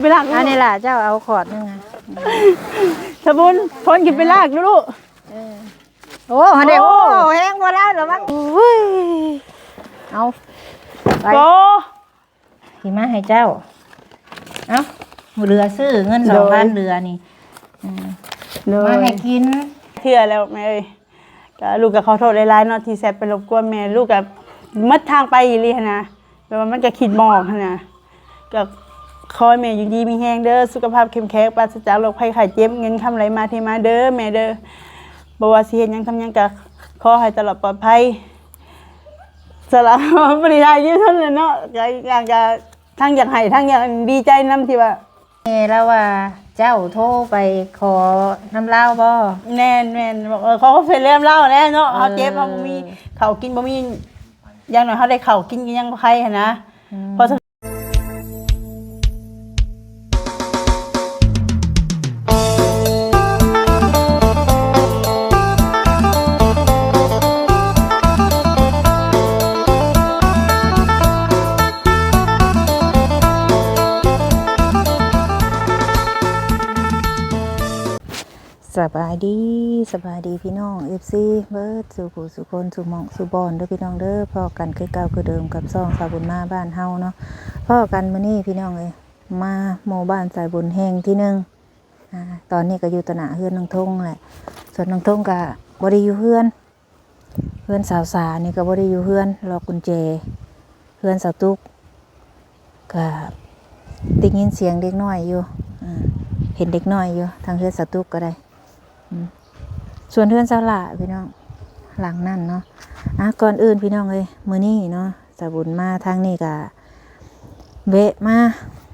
ໄປລາກ ອັນນີ້ລະ ເຈົ້າເອົາຂອດໜຶ່ງ ສະບຸນ ພົ້ນຂຶ້ນໄປລາກດູລູກ ເອີ ໂອ້ ຫັ້ນເດ້ ໂອ້ ໂອ້ ແຮງບໍ່ລາວລະວັງ ໂອ້ຍ ເອົາ ໄປ ໂອ້ ຊິມາໃຫ້ເຈົ້າ ເອົ້າ ເຫຼືອຊື້ເງິນສອງພັນ ເຫຼືອນີ້ ເອີ ມາໃຫ້ກິນ ເທື່ອແລ້ວແມ່ເອີຍ ກະລູກກະຂໍໂທດຫຼາຍໆເນາະ ທີ່ແຊດໄປລົບກວນແມ່ ລູກກະໝົດທາງໄປອີ່ຫຼີຫັ້ນນະ ແບບວ່າມັນກະຄິດບໍ່ອອກຫັ້ນນະ ກະຂໍໃຫ້ແມ່ຢູ່ດີມີແຮງເດີ ສຸຂະພາບເຂັ້ມແຂງ ປາສະຈາກໂລກໄພໄຂ້ເຈັບ ເງິນຄຳໄຫຼມາເທມາເດີແມ່ເດີ ບໍ່ວ່າຊິເຮັດຫຍັງທຳຫຍັງກະຂໍໃຫ້ຕະຫຼອດປອດໄພ ສະລະ ບໍ່ໄດ້ຖ່າຍຄລິບເທົ່ານັ້ນເນາະ ກະ ກະ ກະທັງຢາກໄຫ້ທັງຢາກດີໃຈນຳທີ່ວ່າ ແມ່ລາວວ່າເຈົ້າໂທໄປຂໍນຳລາວບໍ່? ແມ່ນໆ ບອກ ເອີ ຂໍຄວາມຊ່ວຍເຫຼືອນຳລາວແດ່ເນາະ ເອີ ເຮົາເຈັບ ເຮົາບໍ່ມີເຂົ້າກິນ ບໍ່ມີ ຢ່າງໜ້ອຍເຮົາໄດ້ເຂົ້າກິນກໍຍັງບໍ່ໄຄຫັ້ນນະ ອືມ ເພາະ ສະບາຍດີ ສະບາຍດີພີ່ນ້ອງ ເອັຟຊີ ເບິດສູ່ຜູ້ສູ່ຄົນສູ່ໝ່ອງສູ່ບ່ອນເດີພີ່ນ້ອງເດີ ພໍ້ກັນຄືເກົ່າຄືເດີມກັບຊ່ອງສາວບຸນມາບ້ານເຮົາເນາະ ພໍ້ກັນມື້ນີ້ພີ່ນ້ອງເອີຍ ມາໝູ່ບ້ານສາຍບຸນແຫ່ງທີໜຶ່ງ ອາ ຕອນນີ້ກໍຢູ່ຕໍ່ໜ້າເຮືອນນ້ອງທົງແຫຼະ ສ່ວນນ້ອງທົງກໍບໍ່ໄດ້ຢູ່ເຮືອນ ເຮືອນສາວສານີ້ກໍບໍ່ໄດ້ຢູ່ເຮືອນ ລັອກກຸນແຈ ເຮືອນສາວຕຸກ ກໍໄດ້ຍິນສຽງເດັກນ້ອຍຢູ່ ອາ ເຫັນເດັກນ້ອຍຢູ່ທາງເຮືອນສາວຕຸກກໍໄດ້ ອືມ ສ່ວນເຮືອນສາວຫຼ້າພີ່ນ້ອງ ຫຼັງນັ້ນເນາະ ອາ ກ່ອນອື່ນພີ່ນ້ອງເອີຍ ມື້ນີ້ເນາະ ສາວບຸນມາທາງນີ້ກະແວະມາ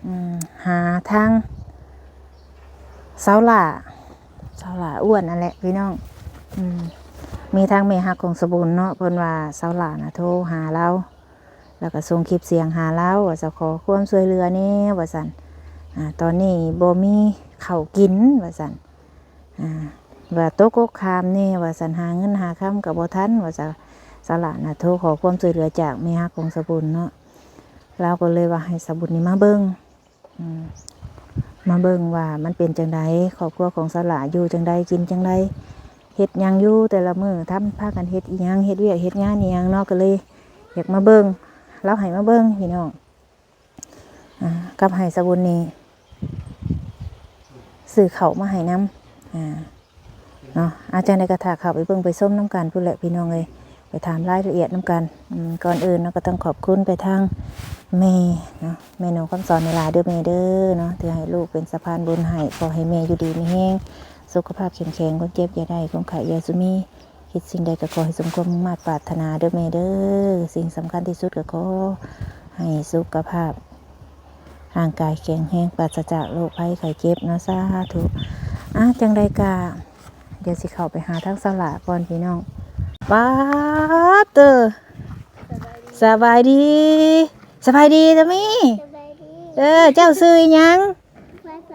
ອືມ ຫາທາງສາວຫຼ້າ ສາວຫຼ້າອ້ວນຫັ້ນແຫຼະພີ່ນ້ອງ ອືມ ມີທາງແມ່ຮັກຂອງສາວບຸນເນາະ ເພິ່ນວ່າສາວຫຼ້ານະໂທຫາລາວ ແລ້ວກໍສົ່ງຄລິບສຽງຫາລາວວ່າ ຈະຂໍຄວາມຊ່ວຍເຫຼືອແດ່ວ່າຊັ້ນ ອາ ຕອນນີ້ບໍ່ມີເຂົ້າກິນວ່າຊັ້ນ ອາ ວ່າຕົກອົກຄາມແດ່ວ່າຊັ້ນ ຫາເງິນຫາຄຳກໍບໍ່ທັນວ່າຊັ້ນ ສາວຫຼ້ານະໂທຂໍຄວາມຊ່ວຍເຫຼືອຈາກແມ່ຮັກຂອງສາວບຸນເນາະ ລາວກໍເລີຍວ່າໃຫ້ສາວບຸນນີ້ມາເບິ່ງ ອືມ ມາເບິ່ງວ່າມັນເປັນຈັ່ງໃດ ຄອບຄົວຂອງສາວຫຼ້າຢູ່ຈັ່ງໃດ ກິນຈັ່ງໃດ ເຮັດຫຍັງຢູ່ແຕ່ລະມື້ ທຳ ພາກັນເຮັດອີ່ຫຍັງ ເຮັດວຽກເຮັດງານອີ່ຫຍັງເນາະ ກໍເລີຍຢາກມາເບິ່ງ ລາວໃຫ້ມາເບິ່ງພີ່ນ້ອງ ອາ ກັບໃຫ້ສາວບຸນນີ້ຊື້ເຂົ້າມາໃຫ້ນຳ ອາ ເນາະ ອາ ຈັ່ງໃດກໍຖ້າເຂົ້າໄປເບິ່ງໄປຊົມນຳກັນພຸ້ນແຫຼະພີ່ນ້ອງເອີຍ ໄປຖາມລາຍລະອຽດນຳກັນ ອືມ ກ່ອນອື່ນເນາະ ກໍຕ້ອງຂອບຄຸນໄປທາງແມ່ເນາະ ແມ່ໜູຄຳສອນນີ້ລະເດີ ແມ່ເດີເນາະ ທີ່ໃຫ້ລູກເປັນສະພານບຸນໃຫ້ ຂໍໃຫ້ແມ່ຢູ່ດີມີແຮງ ສຸຂະພາບເຂັ້ມແຂງ ຄວາມເຈັບຢ່າໄດ້ ຄວາມໄຂ້ຢ່າສູ່ມີ ຄິດສິ່ງໃດກໍຂໍໃຫ້ສົມຄວາມມຸ່ງມາດປາດຖະໜາເດີແມ່ເດີ ສິ່ງສຳຄັນທີ່ສຸດກໍຂໍໃຫ້ສຸຂະພາບຮ່າງກາຍແຂງແຮງ ປາສະຈາກໂລກໄພໄຂ້ເຈັບເນາະ ສາທຸ ອາ ຈັ່ງໃດກະ ດຽວຊິເຂົ້າໄປຫາທາງສາວຫຼ້າກ່ອນພີ່ນ້ອງ ປາດເຕີ ສະບາຍດີ ສະບາຍດີຕາມີ ສະບາຍດີ ເອີ ເຈົ້າຊື່ອີ່ຫຍັງ? ຟ້າໃສ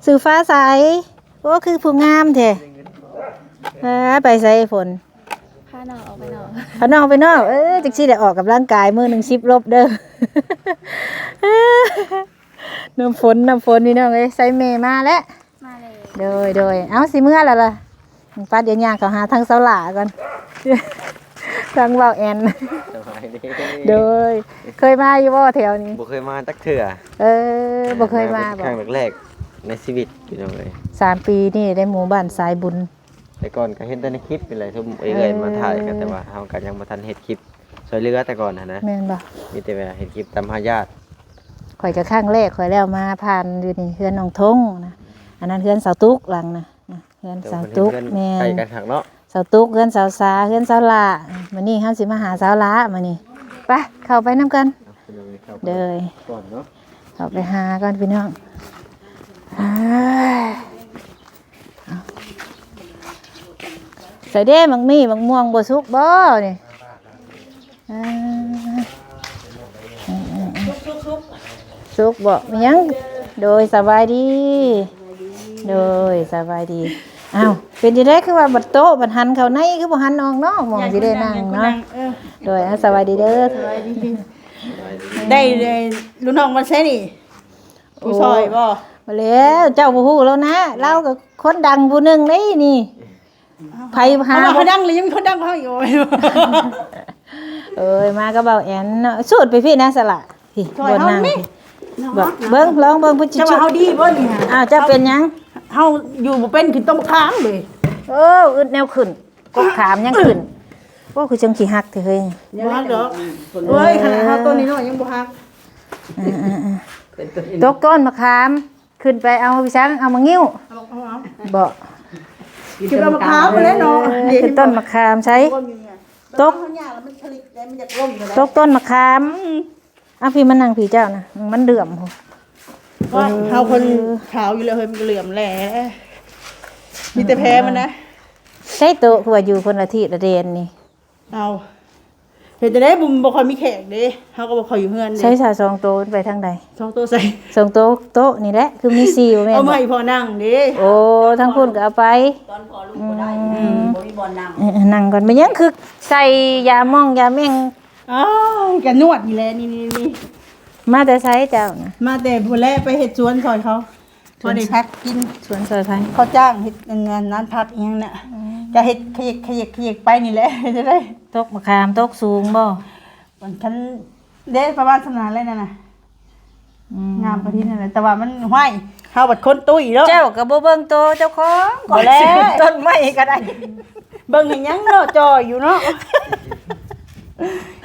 ຊື່ຟ້າໃສ ໂອ້ ຄືຜູ້ງາມແທ້ ເອີ ໄປໃສຝົນ? ພານ້ອງອອກໄປນອກ ພານ້ອງໄປນອກ ເອີ ຈັ່ງຊີ້ໄດ້ອອກກຳລັງກາຍ ມື້ໜຶ່ງສິບລົບເດີ ນ້ຳຝົນ ນ້ຳຝົນ ພີ່ນ້ອງເອີຍ ໃສ່ແມ່ມາແລ້ວ ມາແລ້ວ ໂດຍ ໂດຍ ເອົ້າ ຊິເມືອແລ້ວລະ ປາດ ດຽວຍ່າງເຂົ້າຫາທາງສາວຫຼ້າກ່ອນ ທາງເວົ້າແອນ ສະບາຍດີ ໂດຍ ເຄີຍມາຢູ່ບໍ່ແຖວນີ້? ບໍ່ເຄີຍມາຈັກເທື່ອ ເອີ ບໍ່ເຄີຍມາ ເປັນຄັ້ງແລກໆໃນຊີວິດ ພີ່ນ້ອງເອີຍ ສາມປີນີ້ໄດ້ໝູ່ບ້ານສາຍບຸນ ແຕ່ກ່ອນກໍເຫັນແຕ່ໃນຄລິບນີ້ແຫຼະ ຊຸມເອື້ອຍໆມາຖ່າຍກັນ ເອີ ແຕ່ວ່າເຮົາກໍຍັງບໍ່ທັນເຮັດຄລິບຊ່ວຍເຫຼືອແຕ່ກ່ອນຫັ້ນນະ ແມ່ນບໍ່? ມີແຕ່ວ່າເຫັນຄລິບຕາມຫາຍາດ ຂ້ອຍກໍຄັ້ງແລກ ຂ້ອຍແລ້ວມາຜ່ານຢູ່ນີ້ ເຮືອນນ້ອງທົງນະ ອັນນັ້ນເຮືອນສາວຕຸກຫຼັງນະ ເຮືອນສາວຕຸກ ເອີ ເພິ່ນເຮືອນ ແມ່ນ ໃກ້ກັນຄັກເນາະ ສາວຕຸກ ເຮືອນສາວສາ ເຮືອນສາວຫຼ້າ ມື້ນີ້ເຮົາຊິມາຫາສາວຫຼ້າມື້ນີ້ ໄປ ເຂົ້າໄປນຳກັນ ເອີ ເດີ ກ່ອນເນາະ ເຂົ້າໄປຫາກ່ອນພີ່ນ້ອງ ອາ ໃສເດ້ ໝາກມີ້ ໝາກມ່ວງບໍ່ສຸກບໍ່ນີ້? ອ່າ ສຸກໆໆ ສຸກບໍ່? ມີຫຍັງ? ໂດຍ ສະບາຍດີ ໂດຍ ສະບາຍດີ ອ້າວ ເປັນຈັ່ງໃດຄືວ່າບັດໂຕະ ບັດຫັນເຂົ້າໃນ ຄືບໍ່ຫັນອອກນອກ ໝ່ອງຊິໄດ້ນັ່ງເນາະ ເອີ ໂດຍ ອ່າ ສະບາຍດີເດີ ສະບາຍດີ ໄດ້ ໄດ້ລູກນ້ອງມາໃສນີ້? ຜູ້ຊ່ອຍບໍ່? ບໍ່ແລ້ວ ເຈົ້າບໍ່ຮູ້ແລ້ວນະ ລາວກໍຄົນດັງຜູ້ໜຶ່ງເດ້ນີ້. ເອົ້າ ໃຜຫາ ເອົາວ່າ ບໍ່ ເຂົາດັງແລ້ວ ຍັງມີຄົນດັງກວ່າເຮົາອີກ ໂອ້ຍ. ເອີຍ ມາກັບເບົາແອນເນາະ ສູດໄປພີ້ນະສະຫຼະ ພີ້ ຊ່ອຍເຮົາ ບ່ອນນັ່ງ ນີ້ ພີ້ ເນາະ ເບິ່ງ ລອງເບິ່ງເພິ່ນຊິ ເຈົ້າວ່າເຮົາດີບໍ່ນີ້ຫະ? ອ້າວ ເຈົ້າເປັນຫຍັງ? ເຮົາຢູ່ບໍ່ເປັນ ຂຶ້ນຕົ້ນມະຂາມເລີຍ. ເອີ ອຶດແນວຂຶ້ນ ກົກຂາມຍັງຂຶ້ນ. ໂອ້ ຄືຈັ່ງຂີ້ຮັກແທ້ເຮີ້ຍ. ບໍ່ຮັກດອກ. ເອີຍ ຂະໜາດເຮົາຕົ້ນນ້ອຍໆຍັງບໍ່ຮັກ. ເອີໆ ຕົກຕົ້ນມະຂາມ ຂຶ້ນໄປເອົາໄປສັງ ເອົາໝາກງິ້ວ. ເອົາ ເອົາ ເອົາ ບໍ່ ຂຶ້ນເອົາມະຂາມພຸ້ນແຫຼະເນາະ. ເອີ ຂຶ້ນຕົ້ນມະຂາມໃສ? ຕົກ ເຮົາຍ່າງແລ້ວມັນທະລິກໄດ້ ມັນຢາກລົ້ມໄດ້. ຕົກຕົ້ນມະຂາມ. ອືມ ເອົາພີ້ມານັ່ງພີ້ເຈົ້ານະ ມັນເຫຼື້ອມພຸ້ນ. ໂອ້ຍ ເຮົາຄົນຂາວຢູ່ແລ້ວເຮີ້ຍ ມັນກໍເຫຼື້ອມແຫຼະ ມີແຕ່ແພ້ມັນນະ. ໃຊ້ໂຕະຄືວ່າຢູ່ຄົນລະທິດລະແດນນີ້. ເອົາ ເຮັດຈັ່ງໃດ ບໍ່ ບໍ່ຄ່ອຍມີແຂກເດ້ ເຮົາກໍບໍ່ຄ່ອຍຢູ່ເຮືອນເດ້. ໃຊ້ສາສອງໂຕ ມັນໄປທາງໃດ? ສອງໂຕໃສ? ສອງໂຕ ໂຕະນີ້ແຫຼະ ຄືມີສີ່ບໍ່ແມ່ນ? ເອົາໃຫ້ພໍ່ນັ່ງເດ້. ໂອ້ ທາງພຸ້ນກໍເອົາໄປ ຕອນພໍ່ລຸກບໍ່ໄດ້. ອືມ ອືມ ບໍ່ມີບ່ອນນັ່ງ. ເອີ ນັ່ງກ່ອນ. ແມ່ນຫຍັງຄືໃສ່ຢາໝອງຢາແມງ? ອ້າວ ກະນວດນີ້ແຫຼະ ນີ້ໆໆ. ມາແຕ່ໃສເຈົ້ານະ? ມາແຕ່ພຸ້ນແຫຼະ ໄປເຮັດສວນຊ່ອຍເຂົາ. ພໍໄດ້ພັກກິນ. ສວນຊ່ອຍໃຜ? ເຂົາຈ້າງເຮັດອັນນັ້ນ ນານພັກອີ່ຫຍັງນະ. ອືມ ກະເຮັດຂະເຫຍກຂະເຫຍກຂະເຫຍກໄປນີ້ແຫຼະ. ເຮັດຈັ່ງໃດ? ຕົກມະຂາມຕົກສູງບໍ່? ອັນຄັນເດ້ ປະມານສ່ຳນັ້ນແຫຼະນັ້ນນະ. ອືມ ງາມປານນີ້ແຫຼະ ແຕ່ວ່າມັນ ຫ້ວຍ ເຮົາບັດຄົນຕຸ້ຍເນາະ. ເຈົ້າກໍບໍ່ເບິ່ງໂຕເຈົ້າຂອງ. ບໍ່ແລ້ວ ຕົ້ນໄມ້ກໍໄດ້. ເບິ່ງເຮັດຫຍັງເນາະ ຈ່ອຍຢູ່ເນາະ.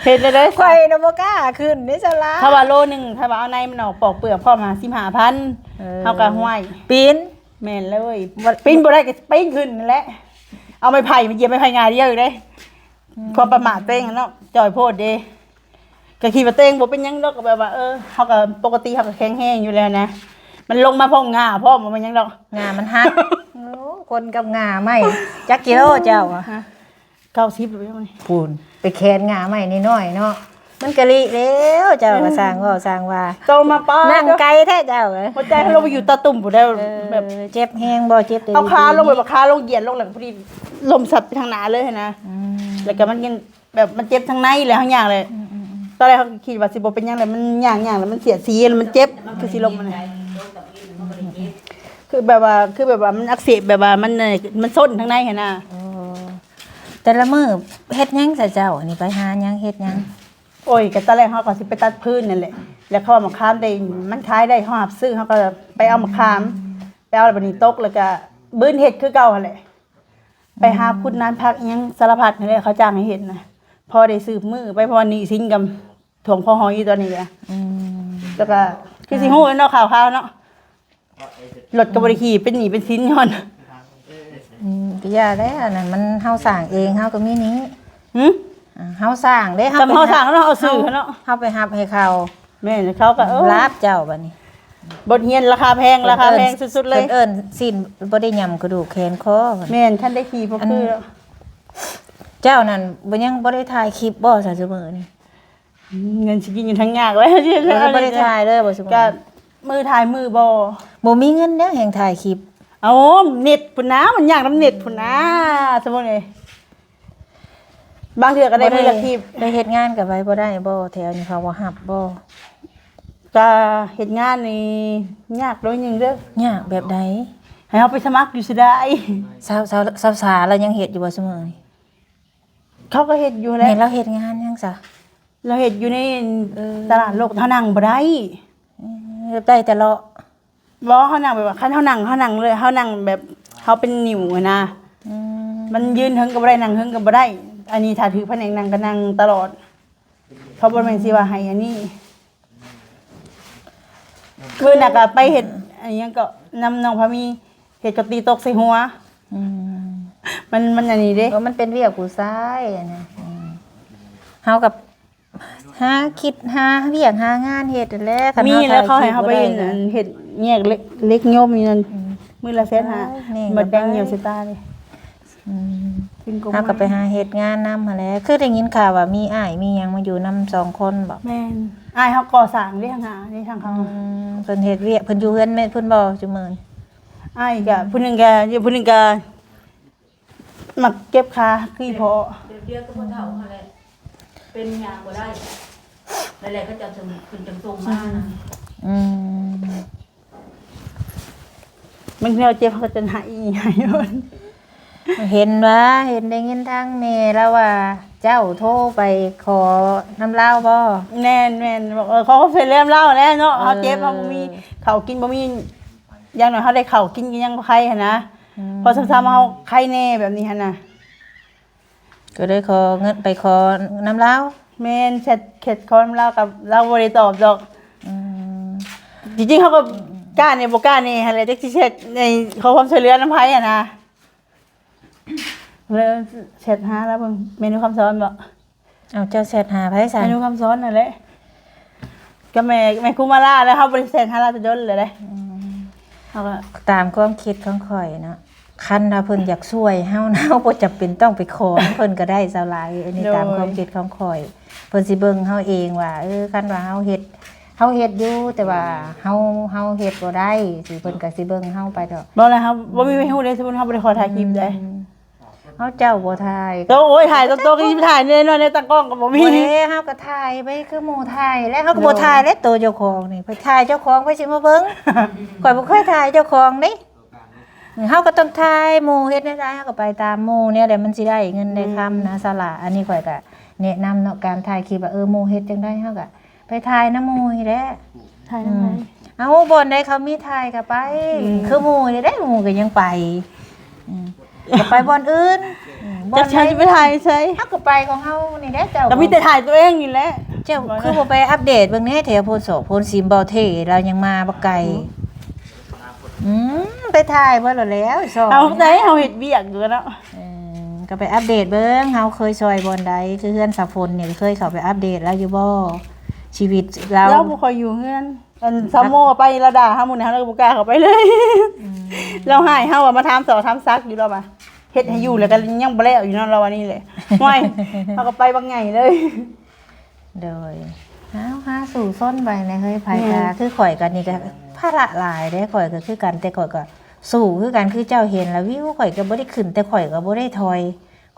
ເຮັດແນວໃດ? ຂ້ອຍນະບໍ່ກ້າຂຶ້ນເດ້ສະຫຼະ. ຖ້າວ່າໂລໜຶ່ງ ຖ້າວ່າເອົາໃນມັນອອກ ປອກເປືອກພ້ອມ ຫ້າສິບຫ້າພັນ. ເອີ ເຮົາກໍ ຫ້ວຍ ປີນ. ແມ່ນເລີຍ ປີນບໍ່ໄດ້ກໍປີນຂຶ້ນນັ້ນແຫຼະ. ເອົາໄມ້ໄຜ່ມາຢຽບໄມ້ໄຜ່ງ່າດຽວອີກເດ້. ອືມ ຄວາມປະໝາດຕົວເອງເນາະ ຈ່ອຍໂພດເດ້. ກໍຄິດວ່າຕົວເອງບໍ່ເປັນຫຍັງດອກ ກໍແບບວ່າ ເອີ ເຮົາກໍປົກກະຕິ ເຮົາກໍແຂງແຮງຢູ່ແລ້ວນະ. ມັນລົງມາພ້ອມງ່າພ້ອມ ບໍ່ແມ່ນຫຍັງດອກ ງ່າມັນຫັກ. ໂອ້ ຄົນກັບງ່າໄມ້ ຈັກກິໂລເຈົ້າ? ຮະ ເກົ້າສິບແລ້ວນີ້. ພຸ້ນ ໄປແຂນງ່າໄມ້ນ້ອຍໆເນາະ ມັນກະລິແລ້ວ. ເຈົ້າກໍຊ່າງເວົ້າຊ່າງວ່າ ເຈົ້າມາປ້າ ນັ່ງໄກແທ້ເຈົ້າ. ຫົວໃຈເຮົາລົງໄປຢູ່ຕາຕຸ່ມພຸ້ນແລ້ວ. ເອີ ແບບເຈັບແຮງບໍ່? ເຈັບແຕ່ ເອົາຂາລົງ ແບບວ່າຂາລົງຢຽດລົງ ແລ້ວກໍພໍດີລົມຊັດໄປທາງໜ້າເລີຍຫັ້ນນະ. ອືມ ແລ້ວກໍມັນຍັງ ແບບມັນເຈັບທາງໃນແຫຼະ ເຮົາຍ່າງແຫຼະ. ອືມໆໆ ຕອນແລກເຮົາກໍຄິດວ່າຊິບໍ່ເປັນຫຍັງແຫຼະ ມັນຍ່າງໆແລ້ວມັນສຽດສີ ມັນເຈັບ ຄືຊິລົມຫັ້ນນະ. ຄືແບບວ່າ ຄືແບບວ່າມັນອັກເສບ ແບບວ່າມັນ ມັນຊົນທາງໃນຫັ້ນນະ. ໂອ້ ແຕ່ລະມື້ເຮັດຫຍັງຊະເຈົ້າ? ອັນນີ້ໄປຫາຫຍັງເຮັດຫຍັງ? ໂອ້ຍ ກໍຕອນແລກເຮົາກໍຊິໄປຕັດຟືນນັ້ນແຫຼະ ແລ້ວເຂົາວ່າໝາກຂາມໄດ້ ມັນຂາຍໄດ້ ເຮົາຮັບຊື້ ເຮົາກໍໄປເອົາໝາກຂາມ ໄປເອົາ ແລ້ວບັດນີ້ຕົກ ແລ້ວກໍບືນເຮັດຄືເກົ່າຫັ້ນແຫຼະ. ໄປຫາຂຸດນານພັກອີ່ຫຍັງສາລະພັດຫັ້ນແຫຼະ ເຂົາຈ້າງໃຫ້ເຮັດນະ ພໍໄດ້ສືບມື້ໄປ ເພາະວ່າໜີ້ສິນກໍຖ້ວມຄໍຫອຍຢູ່ຕອນນີ້ກະ. ອືມ ແລ້ວກະຄືຊິຮູ້ແລ້ວເນາະ ຂ່າວໆເນາະ ລົດກໍບໍ່ໄດ້ຂີ່ ເປັນໜີ້ເປັນສິນຍ້ອນ. ອືມ ກໍຢ່າແລ້ວ ອັນນັ້ນມັນເຮົາສ້າງເອງ ເຮົາກໍມີໜີ້. ຫື? ອ່າ ເຮົາສ້າງເດ້ ເຮົາ ເຮົາສ້າງເນາະ ເອົາຊື່ເຮົາເນາະ ເຮົາໄປຮັບໃຫ້ເຂົາ. ແມ່ນ ເຂົາກໍ ເອີ ລາບເຈົ້າບັດນີ້ ບົດຮຽນລາຄາແພງ ລາຄາແພງສຸດໆເລີຍ. ເອີ້ນຊີ້ນບໍ່ໄດ້ຫຍ້ຳກະດູກແຂນຄໍ. ແມ່ນ ຄັນໄດ້ຂີ່ບໍ່ຄື. ອັນ ເຈົ້ານັ້ນບໍ່ ຍັງບໍ່ໄດ້ຖ່າຍຄລິບບໍ່ຊະຊຸມື້ນີ້? ເງິນຊິກິນຢູ່ທາງຍາກແລ້ວ ບໍ່ໄດ້ຖ່າຍເລີຍບໍ່ຊຸມື້? ກະມື້ຖ່າຍມື້ບໍ່ ບໍ່ມີເງິນແລ້ວແຮ່ງຖ່າຍຄລິບ. ເອົາ ເນັດພຸ້ນນະ ມັນຍາກນຳເນັດພຸ້ນນະ ສົມມຸດເອີຍ. ບາງເທື່ອກໍໄດ້ມື້ລະຄລິບ. ໄປເຮັດງານກໍໄປບໍ່ໄດ້ບໍ່? ແຖວນີ້ເຂົາບໍ່ຮັບບໍ່? ກະເຮັດງານນີ້ຍາກໜ້ອຍໜຶ່ງເດີ້. ຍາກແບບໃດ? ໃຫ້ເຮົາໄປສະໝັກຢູ່ເສຍດາຍ. ສາວ ສາວ ສາວສາລາວຍັງເຮັດຢູ່ບໍ່ຊຸມື້ນີ້? ເຂົາກໍເຮັດຢູ່ແຫຼະ. ແມ່ນລາວເຮັດງານຫຍັງຊະ? ລາວເຮັດຢູ່ໃນ ເອີ ຕະຫຼາດໂລກ ເຮົານັ່ງບໍ່ໄດ້. ເອີ ໄດ້ແຕ່ເລາະ. ບໍ່ ເຮົານັ່ງແບບວ່າ ຄັນເຮົານັ່ງ ເຮົານັ່ງເລີຍ ເຮົານັ່ງແບບເຮົາເປັນນິ້ວຫັ້ນນະ. ອືມ ມັນຢືນເທິງກໍບໍ່ໄດ້ ນັ່ງເທິງກໍບໍ່ໄດ້. ອັນນີ້ຖ້າຖືກພະແນກນັ່ງກໍນັ່ງຕະຫຼອດ ເຂົາບໍ່ແມ່ນຊິວ່າໃຫ້ອັນນີ້. ຄືນະກະໄປເຮັດ ອັນຫຍັງເກາະ ນຳນ້ອງພາມີ ເຮັດກະຕີຕົກໃສ່ຫົວ. ອືມ ມັນ ມັນອັນນີ້ເດ້ ເອີ ມັນເປັນວຽກຜູ້ຊາຍອັນນີ້. ອືມ ເຮົາກໍ ຫາຄິດຫາວຽກຫາງານເຮັດຫັ້ນແຫຼະ. ຄັນມີແລ້ວເຂົາໃຫ້ເຮົາໄປ ເຮົາຖ່າຍຄລິບບໍ່ໄດ້ ອັນເຮັດແຍກເຫຼັກ ເຫຼັກຍົມຢູ່ນັ້ນ. ອືມ ມື້ລະແສນຫ້າ ແມ່ນ ບັດແບ່ງ ກໍໄປ ຍ່ຽວໃສ່ຕາເດ້. ອືມ ເຮົາກໍໄປຫາເຮັດງານນຳຫັ້ນແຫຼະ. ຄືໄດ້ຍິນຂ່າວວ່າມີອ້າຍມີຫຍັງມາຢູ່ນຳສອງຄົນບໍ? ແມ່ນ ອ້າຍເຮົາກໍ່ສ້າງເດ້ ທາງຫາເດ້ ທາງເຂົາ. ອືມ ເພິ່ນເຮັດວຽກ ເພິ່ນຢູ່ເຮືອນແມ່ນເພິ່ນບໍ່ ຊຸມື້ນີ້? ອ້າຍກະ ຜູ້ໜຶ່ງກະຢູ່ ຜູ້ໜຶ່ງກະ ມັກເຈັບຂາຄືອີ່ພໍ່. ແບບດຽວກັບພໍ່ເຖົ້າຫັ້ນແຫຼະ ເປັນຫຍັງບໍ່ໄດ້ ແລ້ວແຫຼະ ເຂົາເຈົ້າເພິ່ນຈັ່ງສົ່ງມານະ. ອືມ ບາງເທື່ອເຮົາເຈັບເຮົາກໍຈົນໄຫ້ອີ່ຫຍັງຢູ່. ເຫັນວ່າ ເຫັນໄດ້ຍິນທາງແມ່ລາວວ່າ ເຈົ້າໂທໄປຂໍນຳລາວບໍ່? ແມ່ນໆ ບອກ ເອີ ຂໍຄວາມຊ່ວຍເຫຼືອນຳລາວແຫຼະເນາະ. ເອີ ເຮົາເຈັບ ເຮົາບໍ່ມີເຂົ້າກິນ ບໍ່ມີ ຢ່າງໜ້ອຍເຮົາໄດ້ເຂົ້າກິນກໍຍັງບໍ່ໄຄຫັ້ນນະ. ອືມ ພໍຊ້ຳໆ ເຮົາໄຄແດ່ແບບນີ້ຫັ້ນນະ. ກໍເລີຍຂໍເງິນ ໄປຂໍນຳລາວ. ແມ່ນ ແຊັດ ແຊັດຂໍນຳລາວ ກັບລາວບໍ່ໄດ້ຕອບດອກ. ອືມ ຈິງໆ ເຮົາກໍກ້າແດ່ບໍ່ກ້າແດ່ຫັ້ນແຫຼະ ຈັກຊິແຊັດໃຫ້ຂໍຄວາມຊ່ວຍເຫຼືອນຳໃຜຫັ້ນນະ. ເລີຍແຊັດຫາລາວເບິ່ງ ແມ່ນຄຳສອນບໍ? ເອົາ ເຈົ້າແຊັດຫາໃຜຊັ້ນ? ແມ່ນຄຳສອນນັ້ນແຫຼະ ກັບແມ່ ແມ່ກຸມາລາ ແລ້ວເຮົາບໍ່ໄດ້ແຊັດຫາລາວແຕ່ດົນແລ້ວເດ້. ອືມ ເຮົາກໍ ຕາມຄວາມຄິດຂອງຂ້ອຍເນາະ ຄັນວ່າເພິ່ນຢາກຊ່ວຍເຮົານະ ເຮົາບໍ່ຈຳເປັນຕ້ອງໄປຂໍນຳເພິ່ນກໍໄດ້ ສາວຫຼ້າເອີຍ. ອັນນີ້ ໂດຍ ຕາມຄວາມຄິດຂອງຂ້ອຍ ເພິ່ນຊິເບິ່ງເຮົາເອງວ່າ ເອີ ຄັນວ່າເຮົາເຮັດ ເຮົາເຮັດຢູ່ ແຕ່ວ່າເຮົາ ເຮົາເຮັດບໍ່ໄດ້ ຊິ ເພິ່ນກໍຊິເບິ່ງເຮົາໄປດອກ. ບໍ່ລະ ເຮົາບໍ່ມີໃຜຮູ້ເດ້ ສົມມຸດເຮົາບໍ່ໄດ້ຂໍຖ່າຍຄລິບເດ້. ອືມ ເຮົາເຈົ້າບໍ່ຖ່າຍ ໂອ້ຍ ຖ່າຍຕົວໂຕກໍຊິຖ່າຍແນ່ນອນ ໃນຕາກ້ອງກໍບໍ່ມີ. ບໍ່ເດ້ ເຮົາກໍຖ່າຍໄປຄືໝູ່ຖ່າຍ ແລ້ວເຮົາກໍບໍ່ ໂດຍ ຖ່າຍແລ້ວ ໂຕເຈົ້າຂອງນີ້ ໄປຖ່າຍເຈົ້າຂອງ ໃຜຊິມາເບິ່ງ? ຂ້ອຍບໍ່ເຄີຍຖ່າຍເຈົ້າຂອງເດ້. ເຮົາກໍຕ້ອງຖ່າຍໝູ່ ເຮັດແນວໃດເຮົາກໍໄປຕາມໝູ່ ແນວໃດມັນຊິໄດ້ເງິນໄດ້ຄຳນະ ອືມ ສາລາ. ອັນນີ້ຂ້ອຍກໍແນະນຳເນາະ ການຖ່າຍຄລິບວ່າ ເອີ ໝູ່ເຮັດຈັ່ງໃດ ເຮົາກໍໄປຖ່າຍນຳໝູ່ນີ້ແຫຼະ. ຖ່າຍນຳໃຜ? ອືມ ເອົາ ບ່ອນໃດເຂົາມີຖ່າຍກໍໄປ. ອືມ ຄືໝູ່ນີ້ເດ້ ໝູ່ກໍຍັງໄປ. ອືມ ກໍໄປບ່ອນອື່ນ. ອືມ ຈັກ ບ່ອນໃດ ຊິໄປຖ່າຍໃສ? ເຮົາກໍໄປຂອງເຮົານີ້ແຫຼະ. ເຈົ້າກໍມີແຕ່ຖ່າຍຕົວເອງນີ້ແຫຼະ. ເຈົ້າຄືບໍ່ໄປອັບເດດເບິ່ງແດ່ ແຖວໂພນສອກໂພນຊິມ ບໍ່ເທ່ລາວຍັງມາບັກໄກ. ອືມ ອືມ ໄປຖ່າຍເບິດແລ້ວ ສອງ ເອົາໃດ ເຮົາເຮັດວຽກຢູ່ເນາະ. ເອີ ກໍໄປອັບເດດເບິ່ງ ເຮົາເຄີຍຊ່ອຍບ່ອນໃດ ຄືເຮືອນສາຝົນນີ້ ເຄີຍເຂົ້າໄປອັບເດດລາວຢູ່ບໍ່? ຊີວິດລາວ ລາວບໍ່ຄ່ອຍຢູ່ເຮືອນ. ອັນສາວໂມໄປລາວດ່າເຮົາມື້ນັ້ນ ເຮົາກໍບໍ່ກ້າເຂົ້າໄປເລີຍ. ອືມ ລາວຮ້າຍເຮົາວ່າມາຖາມສໍຖາມສັກຢູ່ ລາວວ່າເຮັດໃຫ້ຢູ່ ອືມ ແລ້ວກໍຍັງບໍ່ແລ້ວຢູ່ເນາະ ລາວວ່ານີ້ແຫຼະ. ໂອ້ຍ ເຮົາກໍໄປບັກໃຫຍ່ເລີຍ. ໂດຍ ເຮົາຫາສູ້ຊົນໄປແຫຼະເຮີ້ຍ. ໃຜ ແມ່ນ ກໍຄືຂ້ອຍກໍນີ້ກໍພາລະຫຼາຍເດ້ ຂ້ອຍກໍຄືກັນ ແຕ່ຂ້ອຍກໍສູ້ຄືກັນ. ຄືເຈົ້າເຫັນລະ ວິວຂ້ອຍກໍບໍ່ໄດ້ຂຶ້ນ ແຕ່ຂ້ອຍກໍບໍ່ໄດ້ຖອຍ.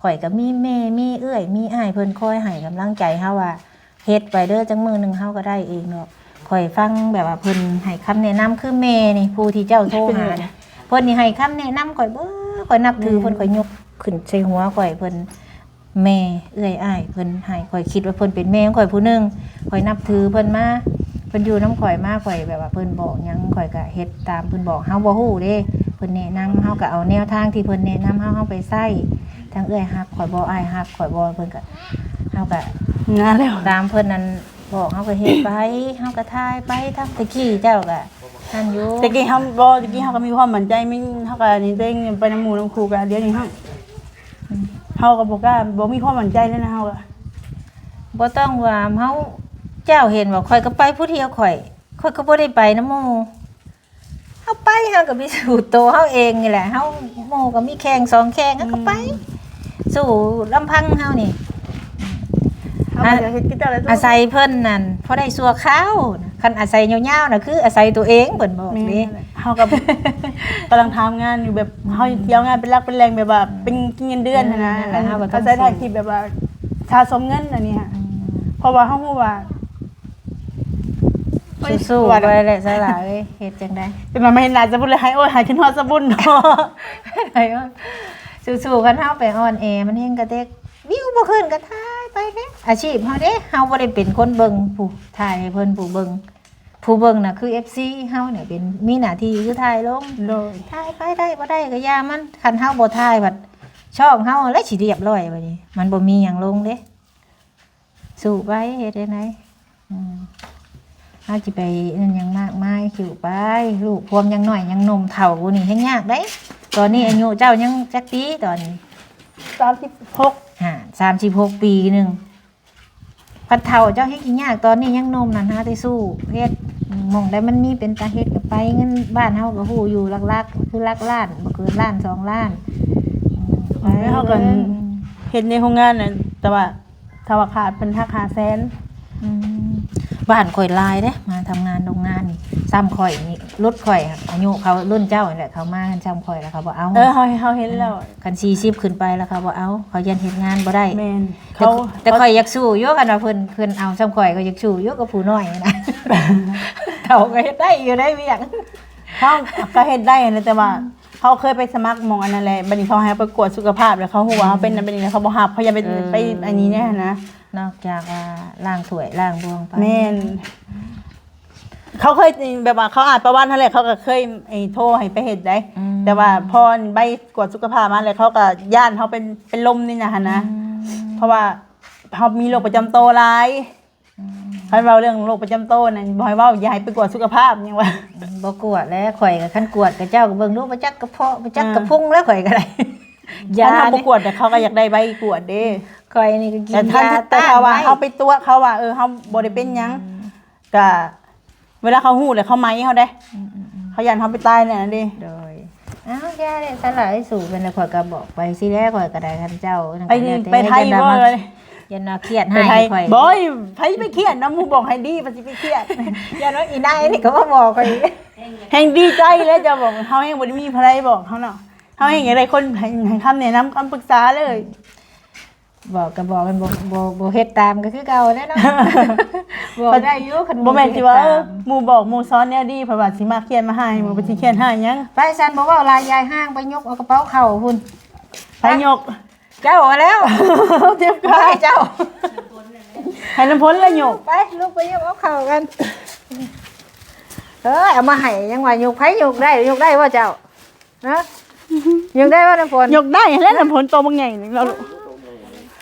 ຂ້ອຍກໍມີແມ່ ມີເອື້ອຍ ມີອ້າຍ ເພິ່ນຄອຍໃຫ້ກຳລັງໃຈເຮົາວ່າ ເຮັດໄປເດີ ຈັກມື້ໜຶ່ງເຮົາກໍໄດ້ເອງດອກ. ຂ້ອຍຟັງແບບວ່າເພິ່ນໃຫ້ຄຳແນະນຳ ຄືແມ່ນີ້ ຜູ້ທີ່ເຈົ້າໂທຫານີ້ ເພິ່ນນີ້ໃຫ້ຄຳແນະນຳຂ້ອຍເບີ ຂ້ອຍນັບຖືເພິ່ນ ແມ່ນ ຂ້ອຍຍົກຂຶ້ນໃສ່ຫົວຂ້ອຍ ເພິ່ນ ແມ່ເອື້ອຍອ້າຍເພິ່ນໃຫ້ ຂ້ອຍຄິດວ່າເພິ່ນເປັນແມ່ຂອງຂ້ອຍຜູ້ໜຶ່ງ ຂ້ອຍນັບຖືເພິ່ນມາ ເພິ່ນຢູ່ນຳຂ້ອຍມາ ຂ້ອຍແບບວ່າເພິ່ນບອກຫຍັງ ຂ້ອຍກໍເຮັດຕາມເພິ່ນບອກ. ເຮົາບໍ່ຮູ້ເດ້ ເພິ່ນແນະນຳ ເຮົາກໍເອົາແນວທາງທີ່ເພິ່ນແນະນຳເຮົາ ເຮົາໄປໃຊ້. ທັງເອື້ອຍຮັກຂ້ອຍບໍ່ ອ້າຍຮັກຂ້ອຍບໍ່ ເພິ່ນກໍ ເຮົາກໍ ນັ້ນແຫຼະ ຕາມເພິ່ນນັ້ນບອກ ເຮົາກໍເຮັດໄປ ເຮົາກໍຖ່າຍໄປ. ຕາມແຕ່ກີ້ເຈົ້າກໍ ນັ້ນຢູ່ ແຕ່ກີ້ເຮົາບໍ່ ແຕ່ກີ້ເຮົາກໍມີຄວາມໝັ້ນໃຈ ມີ ເຮົາກໍນີ້ຕົວເອງໄປນຳໝູ່ນຳຄູ່ ກໍດຽວນີ້ເຮົາ ເຮົາກໍບໍ່ກ້າ ບໍ່ມີຄວາມໝັ້ນໃຈເລີຍນະ ເຮົາກໍ ບໍ່ຕ້ອງວ່າເຮົາ ເຈົ້າເຫັນວ່າຂ້ອຍກໍໄປຜູ້ດຽວ ຂ້ອຍ ຂ້ອຍກໍບໍ່ໄດ້ໄປນຳໝູ່. ເຮົາໄປ ເຮົາກໍໄປສູ້ໂຕເຮົາເອງນີ້ແຫຼະ ເຮົາ ໝູ່ກໍມີແຂ່ງສອງແຂ່ງ ເຮົາກໍໄປ ອືມ ສູ້ລຳພັງເຮົານີ້. ເຮົາກໍຢາກເຮັດຄືເຈົ້າແຫຼະ ອາໄສເພິ່ນນັ້ນພໍໄດ້ຊົ່ວຄາວ ຄັນອາໄສຍາວໆນະ ຄືອາໄສຕົວເອງ ເພິ່ນບອກເດ້. ແມ່ນແຫຼະ ເຮົາກໍກຳລັງທຳງານຢູ່ ແບບເຮົາຊິເອົາງານເປັນຫຼັກເປັນແຫຼ່ງ ແບບວ່າເປັນເງິນເດືອນຫັ້ນນະ. ອືມ ນັ້ນແຫຼະ ເຮົາກໍຕ້ອງ ອາໄສຖ່າຍຄລິບແບບວ່າສະສົມເງິນອັນນີ້ ອືມ ເພາະວ່າເຮົາຮູ້ວ່າ ສູ້ໆໄປແຫຼະສາລາເອີຍ ເຮັດຈັ່ງໃດ ຈັ່ງວ່າມາເຫັນໜ້າສະບຸນແລ້ວ ໃຫ້ ໂອ້ຍ ໃຫ້ຂຶ້ນຮອດສະບຸນເນາະ. ໃຫ້ ສູ້ໆ ຄັນເຮົາໄປອ່ອນແອ ມັນແຮ່ງກະເຕັກ ວິວບໍ່ຂຶ້ນກໍຖ່າຍໄປເດ້. ອາຊີບເຮົາເດ້ ເຮົາບໍ່ໄດ້ເປັນຄົນເບິ່ງ ຜູ້ຖ່າຍໃຫ້ເພິ່ນ ຜູ້ເບິ່ງ ຜູ້ເບິ່ງນະຄືເອັຟຊີເຮົານີ້ ເປັນ ມີໜ້າທີ່ຄືຖ່າຍລົງ ໂດຍ ຖ່າຍໄປ ໄດ້ບໍ່ໄດ້ກໍຢ່າມັນ. ຄັນເຮົາບໍ່ຖ່າຍ ບັດຊ່ອງເຮົາແຫຼະຊິລຽບລ້ອຍ ບັດນີ້ມັນບໍ່ມີຫຍັງລົງເດ້. ສູ້ໄປ ເຮັດຈັ່ງໃດ ອືມ ເຮົາຊິໄປນັ້ນຫຍັງມາກມາຍ ສູ້ໄປ. ລູກພວມຍັງນ້ອຍ ຍັງໜຸ່ມ ເຖົ້ານີ້ແຮ່ງຍາກເດ້. ຕອນນີ້ອາຍຸເຈົ້າຍັງຈັກປີຕອນນີ້? ສາມສິບຫົກ ຫາ ສາມສິບຫົກປີໜຶ່ງ ພັດເຖົ້າເຈົ້າແຮ່ງຊິຍາກ. ຕອນນີ້ຍັງໜຸ່ມນັ້ນ ຫາແຕ່ສູ້ເຮັດ ໝ່ອງໃດມັນມີເປັນຕາເຮັດກໍໄປ. ເງິນບ້ານເຮົາກໍຮູ້ຢູ່ ຫຼັກໆ ຄືຫຼັກລ້ານ ບໍ່ເກີນລ້ານສອງລ້ານ. ເຮົາກໍເຮັດໃນໂຮງງານນັ້ນ ແຕ່ວ່າ ຖ້າວ່າຂາດເພິ່ນຫັກຫ້າແສນ. ອືມ ບ້ານຂ້ອຍຫຼາຍເດ້ ມາທຳງານໂຮງງານນີ້ ຊ່ຳຂ້ອຍນີ້ ລຸ້ນຂ້ອຍ ອາຍຸເຂົາລຸ້ນເຈົ້ານີ້ແຫຼະ ເຂົາມາກັນຊ່ຳຂ້ອຍແລ້ວເຂົາບໍ່ເອົາ. ເອີ ເຮົາ ເຮົາເຫັນແລ້ວ ຄັນສີ່ສິບຂຶ້ນໄປແລ້ວເຂົາບໍ່ເອົາ ເຂົາຢ້ານເຮັດງານບໍ່ໄດ້. ແມ່ນ ແຕ່ ເຂົາ ແຕ່ຂ້ອຍຢາກສູ້ຢູ່ ຄັນວ່າເພິ່ນ ເພິ່ນເອົາຊ່ຳຂ້ອຍ ຂ້ອຍຢາກສູ້ຢູ່ກັບຜູ້ນ້ອຍນະ. ເຖົ້າກໍເຮັດໄດ້ຢູ່ໃດວຽກ. ເຮົາກໍເຮັດໄດ້ຫັ້ນແຫຼະ ແຕ່ວ່າເຮົາເຄີຍໄປສະໝັກໝໍອັນນັ້ນແຫຼະ ບັດນີ້ເຂົາໃຫ້ເຮົາໄປກວດສຸຂະພາບ ແລ້ວເຂົາຮູ້ວ່າເຮົາເປັນນັ້ນເປັນນີ້ ແລ້ວເຂົາບໍ່ຮັບ ເຂົາຢ່າໄປ ເອີ ໄປອັນນີ້ແດ່ຫັ້ນນະ. ນອກຈາກວ່າລ້າງຖ້ວຍລ້າງບ່ວງໄປ ແມ່ນ ເຂົາເຄີຍ ແບບວ່າເຂົາອ່ານປະຫວັດຫັ້ນແຫຼະ ເຂົາກໍເຄີຍ ໄອ້ ໂທໃຫ້ໄປເຮັດໄດ໋ ອືມ ແຕ່ວ່າພໍໃບກວດສຸຂະພາບມາແລ້ວ ເຂົາກໍຢ້ານເຮົາເປັນ ເປັນລົມນີ້ນະຫັ້ນນະ ອືມ ເພາະວ່າເຮົາມີໂລກປະຈຳໂຕຫຼາຍ ອືມ ຄັນເວົ້າເລື່ອງໂລກປະຈຳໂຕນັ້ນ ບໍ່ໃຫ້ເວົ້າ ຢ່າໃຫ້ໄປກວດສຸຂະພາບຫຍັງວ່າ ອືມ ບໍ່ກວດແຫຼະ ຂ້ອຍກໍຄັນກວດ ກໍເຈົ້າກໍເບິ່ງດູ ບໍ່ຈັກກະເພາະ ບໍ່ຈັກ ອືມ ກະພຸງແລ້ວ ຂ້ອຍກໍໄດ້ ຢ້ານ ຄັນເຮົາບໍ່ກວດ ແຕ່ເຂົາກໍຢາກໄດ້ໃບກວດເດ້ ຂ້ອຍນີ້ກໍກິນ ແຕ່ ຢາຕ້ານ ແຕ່ຖ້າວ່າ ໄວ້ ເຮົາໄປຕົວະເຂົາວ່າ ເອີ ເຮົາບໍ່ໄດ້ເປັນຫຍັງ ອືມ ກະເວລາເຂົາຮູ້ແລ້ວເຂົາໄໝເຮົາເດ້ ອືມໆໆ ເຂົາຢ້ານເຮົາໄປຕາຍແນວນັ້ນເດ້ ໂດຍ ອ້າວ ຢ່າເດ້ ສາລາເອີຍ ສູ້ເພິ່ນແລ້ວ ຂ້ອຍກໍບອກໄປຊີ້ແຫຼະ ຂ້ອຍກໍໄດ້ ຄັນເຈົ້າ ໄປ ໄປໄທບໍ່ ຢ້ານວ່າຄຽດໃຫ້ຂ້ອຍ ບໍ່ ໃຜໄປຄຽດນຳ ໝູ່ບອກໃຫ້ດີ ໃຜຊິໄປຄຽດ ຢ້ານວ່າອີນາຍນີ້ກໍມາບອກຂ້ອຍອີກ ແຮ່ງດີໃຈແລ້ວ ເຈົ້າບອກ ເຮົາແຮ່ງບໍ່ໄດ້ມີໃຜບອກເຮົາເນາະ ເຮົາແຮ່ງຢາກໄດ້ຄົນໃຫ້ ໃຫ້ຄຳແນະນຳ ຄຳປຶກສາເລີຍ. ບອກກໍບອກ ບໍ່ ບໍ່ ບໍ່ເຮັດຕາມກໍຄືເກົ່າແຫຼະເນາະ ບອກໄດ້ຢູ່ ຄັນ ບໍ່ແມ່ນຊິວ່າ ເອີ ໝູ່ບອກໝູ່ສອນແນວດີ ເພິ່ນວ່າຊິມາຄຽດມາຮ້າຍ ໝູ່ເພິ່ນຊິຄຽດຮ້າຍຫຍັງ ໄປຊັ້ນ ບໍ່ເວົ້າຫຼາຍ ຢາຍຫ້າງ ໄປຍົກເອົາກະເປົາເຂົ້າພຸ້ນ ໃຜຍົກ ເຈົ້າຫັ້ນແລ້ວ ເຈັບຂາ ເຈົ້າ ໃຫ້ນ້ຳຝົນລະຍົກ ໄປ ລຸກໄປຍົກເອົາເຂົ້າກັນ ເອີຍ ເອົາມາໃຫ້ ຍັງວ່າຍົກ ໃຜຍົກໄດ້ ຍົກໄດ້ບໍ່ເຈົ້າ? ຮະ ຍົກໄດ້ບໍ່ນ້ຳຝົນ? ຍົກໄດ້ແຫຼະ ນ້ຳຝົນໂຕບັກໃຫຍ່ໜຶ່ງແລ້ວລູກ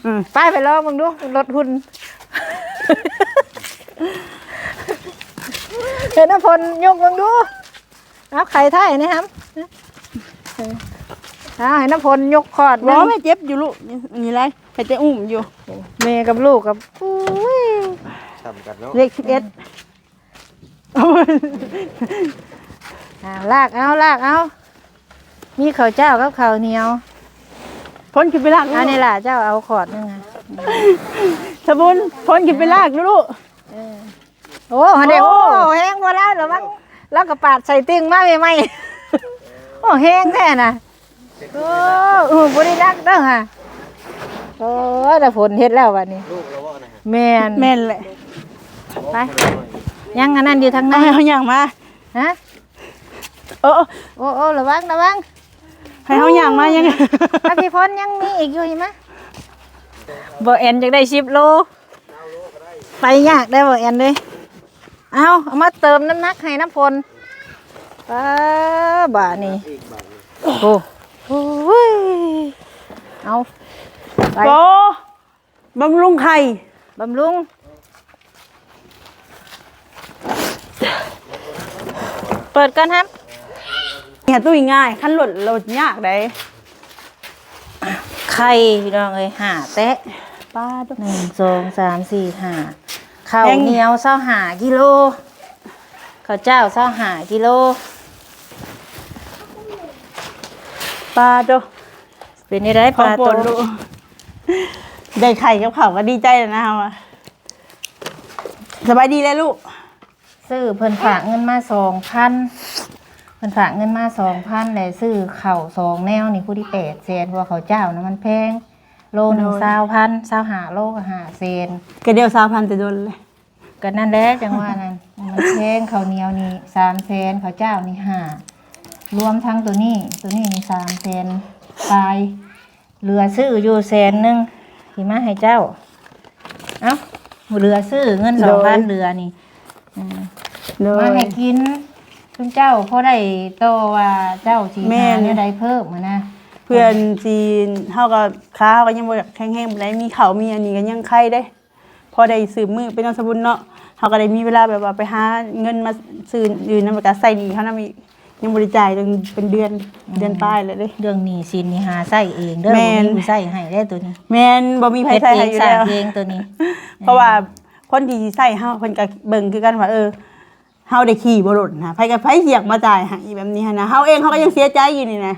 ອືມ ໄປ ໄປລອງເບິ່ງດູ ລົດຫຸ່ນ ໃຫ້ນ້ຳຝົນຍົກເບິ່ງດູ ເອົາໄຂ່ໄທນີ້ຫຳ ເອົາໃຫ້ນ້ຳຝົນຍົກຂອດໜຶ່ງ ແມ່ເຈັບຢູ່ລູກ ນີ້ໄລ ໃຫ້ແຕ່ອຸ້ມຢູ່ ແມ່ກັບລູກກັບ ໂອ້ຍ ສ່ຳກັນເນາະ ເລກສິບເອັດ ອ່າ ລາກເອົາ ລາກເອົາ ມີເຂົ້າເຈົ້າກັບເຂົ້າໜຽວ ພົ້ນຂຶ້ນໄປລາກ ອັນນີ້ລະ ເຈົ້າເອົາຂອດໜຶ່ງ ອາ ສະບຸນ ພົ້ນຂຶ້ນໄປລາກດູລູກ ເອີ ໂອ້ ຫັ້ນເດ້ ໂອ້ ໂອ້ ແຮງບໍ່ລາວ ລະວັງ ລາວກໍປາດໃສ່ຕຶ່ງມາໃໝ່ໆ ໂອ້ ແຮງແທ້ນະ. ໂອ້ ບໍ່ໄດ້ດັກເດີຫາ ໂອ້ຍ ແຕ່ຝົນເຮັດແລ້ວບັດນີ້ ລູກລະບໍ່ນະ ແມ່ນ ແມ່ນແຫຼະ ໄປ ຍັງອັນນັ້ນຢູ່ທາງໃນ ເອົາໃຫ້ເຮົາຍ່າງມາ ຮະ ໂອ້ ໂອ້ ໂອ້ ລະວັງ ລະວັງ ໃຫ້ເຮົາຍ່າງມາຍັງ ອາ ພີ່ພົນຍັງມີອີກຢູ່ ເຫັນມະ ບໍ່ແອນຢາກໄດ້ສິບໂລ ໄປຍາກໄດ໋ບໍ່ແອນເດ້ ເອົາ ເອົາມາເຕີມນ້ຳໜັກໃຫ້ນ້ຳຝົນ ປາ ບາດນີ້ ໂອ້ ໂອ້ຍ ເອົາ ໄປ ໂອ້ ບຳລຸງໄຂ່ ບຳລຸງ ເປີດກ່ອນຫຳ ເຮັດຕຸ້ຍງ່າຍ ຄັນລົດ ລົດຍາກໃດ໋. ໄຂ່ພີ່ນ້ອງເອີຍ ຫ້າແຕະ ປາໂທ້ ໜຶ່ງ ສອງ ສາມ ສີ່ ຫ້າ ເຂົ້າໜຽວຊາວຫ້າກິໂລ ເຂົ້າເຈົ້າຊາວຫ້າກິໂລ ປາໂທ້ ເປັນໄດ໋ ຂອງໂປດ ປາໂທ້ ລູກ ໄດ້ໄຂ່ກັບເຂົ້າກໍດີໃຈແລ້ວນະເຮົາອະ ສະບາຍດີແລ້ວລູກ. ຊື້ ເພິ່ນຝາກເງິນມາສອງພັນ ເພິ່ນຝາກເງິນມາສອງພັນ ແລະ ຊື້ເຂົ້າສອງແນວນີ້ ຜູ້ທີ່ແປດແສນ ເພາະວ່າເຂົ້າເຈົ້ານະມັນແພງ ໂລໜຶ່ງ ໂດຍ ຊາວພັນ ຊາວຫ້າໂລກໍຫ້າແສນ ກະດຽວຊາວພັນແຕ່ດົນແລ້ວ ກະນັ້ນແຫຼະ ຈັ່ງວ່ານັ້ນ ມັນແພງ ເຂົ້າໜຽວນີ້ສາມແສນ ເຂົ້າເຈົ້ານີ້ຫ້າ ລວມທັງໂຕນີ້ ໂຕນີ້ນີ້ສາມແສນປາຍ ເຫຼືອຊື້ຢູ່ແສນໜຶ່ງ ຊິມາໃຫ້ເຈົ້າ ເອົ້າ ເຫຼືອຊື້ເງິນ ໂດຍ ສອງພັນເຫຼືອນີ້ ອືມ ໂດຍ ມາໃຫ້ກິນ ຊຸມເຈົ້າພໍໄດ້ຕໍ່ວ່າເຈົ້າຊິ ແມ່ນ ຫາແນວໃດເພີ່ມຫັ້ນນະ ເພື່ອຊິ ເຮົາກໍ ຂາເຮົາກໍຍັງບໍ່ແຂງແຮງປານໃດ ມີເຂົ້າມີອັນນີ້ກໍຍັງໄຄເດ້ ພໍໄດ້ສືບມື້ໄປເນາະ ສະບຸນເນາະ ເຮົາກໍໄດ້ມີເວລາແບບວ່າໄປຫາເງິນມາຊື້ອື່ນນຳ ແລ້ວກໍໃຊ້ໜີ້ເຮົານຳອີກ ຍັງບໍ່ໄດ້ຈ່າຍເປັນເດືອນ ອືມ ເດືອນປາຍແລ້ວເດ້ ເລື່ອງໜີ້ສິນນີ້ຫາໃຊ້ເອງເດີ ແມ່ນ ບໍ່ມີຜູ້ໃຊ້ໃຫ້ເດ້ໂຕນີ້ ແມ່ນ ບໍ່ມີໃຜໃຊ້ໃຫ້ຢູ່ແລ້ວ ເຮັດເອງສ້າງເອງໂຕນີ້ ເພາະວ່າ ອືມ ຄົນທີ່ຊິໃຊ້ເຮົາເພິ່ນກໍເບິ່ງຄືກັນວ່າ ເອີ ເຮົາໄດ້ຂີ່ບໍ່ລົດນະ ໃຜກໍ ໃຜຊິຢາກມາຈ່າຍໃຫ້ແບບນີ້ຫັ້ນນະ ເຮົາເອງເຮົາກໍຍັງເສຍໃຈຢູ່ນີ້ນະ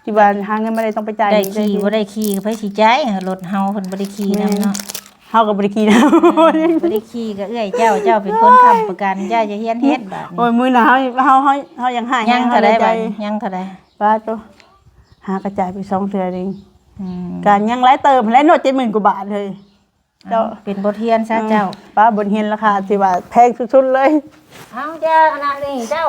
ທີ່ວ່າຫາເງິນມາໄດ້ຕ້ອງໄປຈ່າຍ ໄດ້ຂີ່ບໍ່ໄດ້ຂີ່ ໃຜຊິຈ່າຍ ລົດເຮົາເພິ່ນບໍ່ໄດ້ຂີ່ນຳເນາະ ແມ່ນ ເຮົາກໍບໍ່ໄດ້ຂີ່ນຳ ເອີ ບໍ່ໄດ້ຂີ່ກໍເອື້ອຍເຈົ້າ ເຈົ້າເປັນຄົນຄ້ຳປະກັນ ເຈົ້າຈະຮຽນເຮັດບາດນີ້ ໂອ້ຍ ມື້ໜ້າເຮົາ ເຮົາ ເຮົາ ເຮົາຍັງໃຫ້ ຍັງເທົ່າໃດບາດນີ້ ຍັງເທົ່າໃດ ປາໂທ້ ຫາກະຈ່າຍໄປສອງເທື່ອເອງ ອືມ ກະຍັງຫຼາຍເຕີບແຫຼະເນາະ ເຈັດໝື່ນກວ່າບາດເລີຍ ເຈົ້າ ເປັນບົດຮຽນຊະເຈົ້າ. ປ້າ ບົດຮຽນລາຄາທີ່ວ່າແພງສຸດໆເລີຍ. ເອົາ ຢ່າອັນນັ້ນນີ້ເຈົ້າ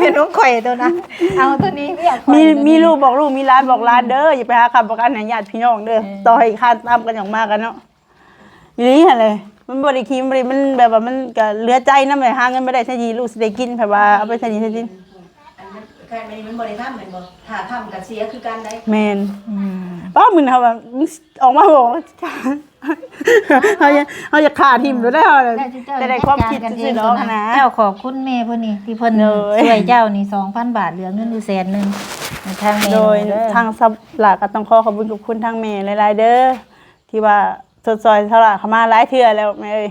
ເປັນຂອງຂ້ອຍໂຕນະ ເອົາໂຕນີ້ວຽກຂ້ອຍ. ມີ ມີລູກບອກລູກ ມີຫຼານບອກຫຼານເດີ ຢ່າໄປຫາຄ້ຳປະກັນໃຫ້ຍາດພີ່ນ້ອງເດີ. ເອີ ຕໍ່ໃຫ້ຄານຕາມກັນອອກມາກັນເນາະ. ອີ່ຫຼີຫັ້ນແຫຼະ ມັນບໍ່ໄດ້ຂີ້ ມັນບໍ່ໄດ້ ມັນແບບວ່າມັນກະເຫຼືອໃຈນຳແຫຼະ ຫາເງິນມາໄດ້ໃຊ້ໜີ້ ລູກຊິໄດ້ກິນ ເພິ່ນວ່າເອົາໄປໃຊ້ໜີ້ໃຊ້ສິນ. ອັນມັນ ຄັນແມ່ນມັນບໍ່ໄດ້ທຳແມ່ນບໍ່? ຖ້າທຳກະເສຍຄືກັນໄດ໋. ແມ່ນ. ອືມ ປ້າ ມື້ນັ້ນເຮົາວ່າ ອອກມາບອກ ເຮົາຢາກ ເຮົາຢາກຂ້າຖິ້ມໂລດໄດ໋ເຮົາ ແຕ່ໄດ້ຄວາມຄິດຊື່ໆດອກຫັ້ນນະ. ເຈົ້າຂອບຄຸນແມ່ເພິ່ນນີ້ ທີ່ເພິ່ນ ໂດຍ ຊ່ວຍເຈົ້ານີ້ສອງພັນບາດ ເຫຼືອເງິນຢູ່ແສນໜຶ່ງ ທາງແມ່. ໂດຍ ເດີ ທາງສາວຫຼ້າກໍຕ້ອງຂໍຂອບຄຸນຂອບຄຸນທາງແມ່ຫຼາຍໆເດີ ທີ່ວ່າຊົດຊ່ອຍສາວຫຼ້າເຂົ້າມາຫຼາຍເທື່ອແລ້ວແມ່ເອີຍ.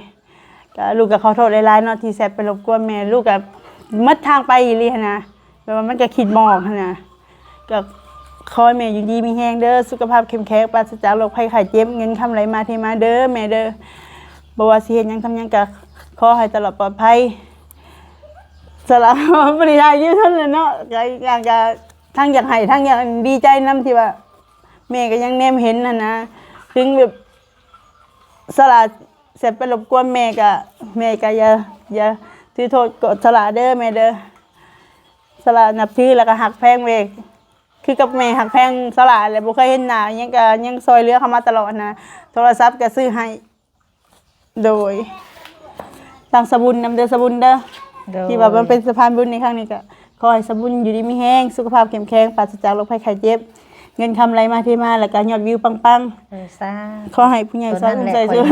ກໍລູກກໍຂໍໂທດຫຼາຍໆເນາະ ທີ່ແຊັດໄປລົບກວນແມ່. ລູກກໍໝົດທາງໄປອີ່ຫຼີຫັ້ນນະ ແບບວ່າມັນກໍຄິດບໍ່ອອກຫັ້ນນະ. ກໍຂໍໃຫ້ແມ່ຢູ່ດີມີແຮງເດີ ສຸຂະພາບເຂັ້ມແຂງ ປາສະຈາກໂລກໄພໄຂ້ເຈັບ ເງິນຄຳໄຫຼມາເທມາເດີແມ່ເດີ. ບໍ່ວ່າຊິເຮັດຫຍັງທຳຫຍັງກໍຂໍໃຫ້ຕະຫຼອດປອດໄພ. ສາວຫຼ້າບໍ່ໄດ້ຖ່າຍຄລິບເທົ່ານັ້ນເນາະ ກໍອີກຢ່າງກໍທັງຢາກໄຫ້ທັງຢາກດີໃຈນຳທີ່ວ່າ ແມ່ກໍຍັງແນມເຫັນຫັ້ນນະ ເຖິງແບບສາວຫຼ້າແຊັດໄປລົບກວນແມ່ກໍ ແມ່ກໍຢ່າ ຢ່າຖືໂທດໂກດສາວຫຼ້າເດີແມ່ເດີ. ສາວຫຼ້ານັບຖືແລ້ວກໍຮັກແພງແມ່ ຄືກັບແມ່ຮັກແພງສາວຫຼ້າແຫຼະ ບໍ່ເຄີຍເຫັນໜ້າຫຍັງກໍຍັງຊ່ອຍເຫຼືອເຂົ້າມາຕະຫຼອດນະ ໂທລະສັບກໍຊື້ໃຫ້. ໂດຍ ທາງສາວບຸນນຳເດີ ສາວບຸນເດີ ໂດຍ ທີ່ວ່າມາເປັນສະພານບຸນໃນຄັ້ງນີ້ ກໍຂໍໃຫ້ສາວບຸນຢູ່ດີມີແຮງ ສຸຂະພາບເຂັ້ມແຂງ ປາສະຈາກໂລກໄພໄຂ້ເຈັບ ເງິນຄຳໄຫຼມາເທມາ ແລ້ວກໍຍອດວິວປັງໆ. ເອີ ສາທຸ. ຂໍໃຫ້ຜູ້ໃຫຍ່ຊ່ອຍອຸ້ມຊ່ອຍຊູ. ໂດຍ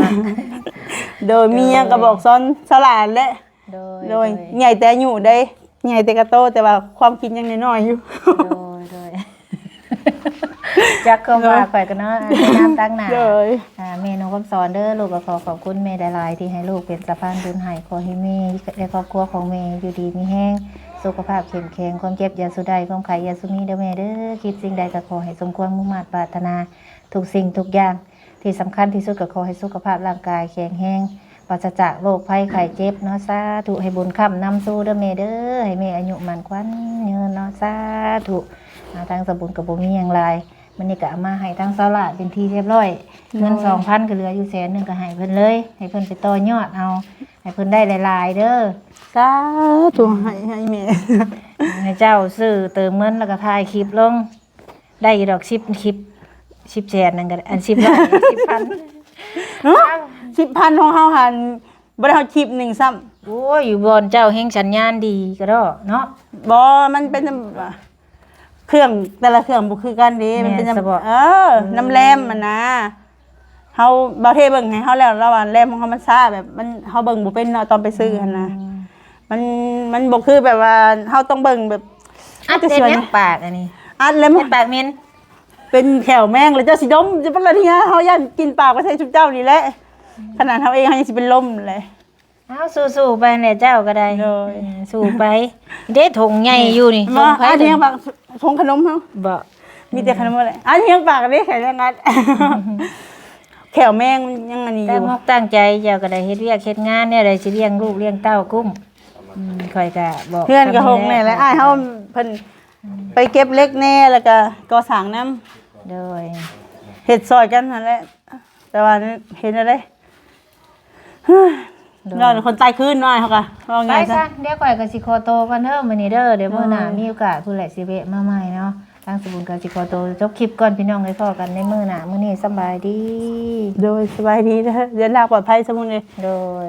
ໂດຍ ມີຫຍັງກໍບອກສອນສາວຫຼ້າແຫຼະ. ໂດຍ ໂດຍ ໂດຍ ໃຫຍ່ແຕ່ອາຍຸເດ້ ໃຫຍ່ແຕ່ກະໂຕ ແຕ່ວ່າຄວາມຄິດຍັງນ້ອຍໆຢູ່. ໂດຍ ໂດຍ ຈັກຄວາມວ່າ ໂດຍ ຂ້ອຍກໍເນາະ ໃນນາມຕາງໜ້າ ໂດຍ ອ່າ ແມ່ນົງຄຳສອນເດີ ລູກກໍຂໍຂອບຄຸນແມ່ຫຼາຍໆ ທີ່ໃຫ້ລູກເປັນສະພານບຸນໃຫ້. ຂໍໃຫ້ແມ່ ແລະ ຄອບຄົວຂອງແມ່ຢູ່ດີມີແຮງ ສຸຂະພາບເຂັ້ມແຂງ ຄວາມເຈັບຢ່າສູ່ໄດ້ ຄວາມໄຂ້ຢ່າສູ່ມີເດີແມ່ເດີ. ຄິດສິ່ງໃດກໍຂໍໃຫ້ສົມຄວາມມຸ່ງມາດປາດຖະໜາ ທຸກສິ່ງທຸກຢ່າງ ທີ່ສຳຄັນທີ່ສຸດກໍຂໍໃຫ້ສຸຂະພາບຮ່າງກາຍແຂງແຮງ ປາສະຈາກໂລກໄພໄຂ້ເຈັບເນາະ. ສາທຸ. ໃຫ້ບຸນຄ້ຳນຳຊູເດີແມ່ເດີ ໃຫ້ແມ່ອາຍຸໝັ້ນຂວັນຍືນເນາະ. ສາທຸ. ອ່າ ທາງສາວບຸນກໍບໍ່ມີຫຍັງຫຼາຍ ມື້ນີ້ກໍເອົາມາໃຫ້ທາງສາວຫຼ້າເປັນທີ່ຮຽບຮ້ອຍ. ໂດຍ ເງິນສອງພັນກໍເຫຼືອຢູ່ແສນໜຶ່ງ ກໍໃຫ້ເພິ່ນເລີຍ ໃຫ້ເພິ່ນໄປຕໍ່ຍອດເອົາ ໃຫ້ເພິ່ນໄດ້ຫຼາຍໆເດີ. ສາທຸ. ໃຫ້ ໃຫ້ແມ່ ໃຫ້ເຈົ້າຊື້ເຕີມເງິນ ແລ້ວກໍຖ່າຍຄລິບລົງ ໄດ້ຢູ່ດອກ ສິບຄລິບ ສິບແສນນັ້ນກໍໄດ້ ອັນ ສິບລ້ານ ສິບພັນ. ຮະ? ສິບພັນຂອງເຮົາຫັ້ນບໍ່ໄດ້ຮອດຄລິບໜຶ່ງຊ້ຳ. ໂອ້ຍ ຢູ່ບ່ອນເຈົ້າແຮງສັນຍານດີກະດໍ້ເນາະ. ບໍ່ ມັນເປັນເຄື່ອງ ແຕ່ລະເຄື່ອງບໍ່ຄືກັນເດ້. ແມ່ນ ມັນເປັນ ສະເພາະ ເອີ ອືມ ນຳແຣມຫັ້ນນະ. ເຮົາ ບ່າວເທເບິ່ງໃຫ້ເຮົາແລ້ວ ລາວວ່າແຣມຂອງເຮົາມັນຊ້າ ແບບມັນ ເຮົາເບິ່ງບໍ່ເປັນເນາະ ຕອນໄປຊື້ຫັ້ນນະ. ອືມ ມັນ ມັນບໍ່ຄືແບບວ່າເຮົາຕ້ອງເບິ່ງແບບ ອັດເຮັດຫຍັງປາກອັນນີ້? ອັດແລ້ວ ເຮັດປາກເໝັນ ເປັນແຂ້ວແມງ ແລ້ວເຈົ້າຊິດົມ ຈະເປັນລະເທຍ ເຮົາຢ້ານກິ່ນປາກໄປໃສ່ຊຸມເຈົ້ານີ້ແຫຼະ. ຂະໜາດເຮົາເອງເຮົາຍັງຊິເປັນລົມແຫຼະ. ເອົາ ສູ້ໆໄປແຫຼະເຈົ້າກໍໄດ້. ໂດຍ ເອີ ສູ້ໄປ. ເດ້ຖົງໃຫຍ່ຢູ່ນີ້ ຖົງໃຜ? ອັດຫຍັງປາກ ຖົງຂະໜົມເຮົາ. ບໍ່ ມີແຕ່ຂະໜົມແຫຼະ. ອັດຫຍັງປາກເດ້ ແຂ້ວແມງ ແຂ້ວແມງມັນຍັງອັນນີ້ຢູ່. ຕັ້ງອົກຕັ້ງໃຈ ເຈົ້າກໍໄດ້ເຮັດວຽກເຮັດງານແນວໃດ ຊິລ້ຽງລູກລ້ຽງເຕົ້າກຸ້ມ. ອືມ ຂ້ອຍກໍບອກ ເຮືອນກໍຫົກແນ່ແຫຼະ ເພິ່ນ ອ້າຍເຮົາເພິ່ນໄປເກັບເຫຼັກແນ່ ແລ້ວກໍກໍ່ສ້າງນຳ. ໂດຍ ເຮັດຊ່ອຍກັນຫັ້ນແຫຼະ ແຕ່ວ່າເຮັດແນວໃດ ໂດຍ ນອນຄົນຕາຍຄືນເນາະ ອ້າຍເຮົາກໍເວົ້າ ໄປ ງ່າຍຊະ ຊະ ດຽວຂ້ອຍກໍຊິຂໍໂຕກ່ອນເດີມື້ນີ້ເດີ ດຽວມື້ໜ້າ ໂດຍ ມີໂອກາດພຸ້ນແຫຼະ ຊິແວະມາໃໝ່ເນາະ. ທາງສະບຸນກໍຊິຂໍໂຕຈົບຄລິບກ່ອນ ພີ່ນ້ອງເອີຍ ພໍ້ກັນໃນມື້ໜ້າ ມື້ນີ້ສຳບາຍດີ. ໂດຍ ສະບາຍດີເດີ ເດີນທາງປອດໄພ ສະບຸນເອີຍ. ໂດຍ.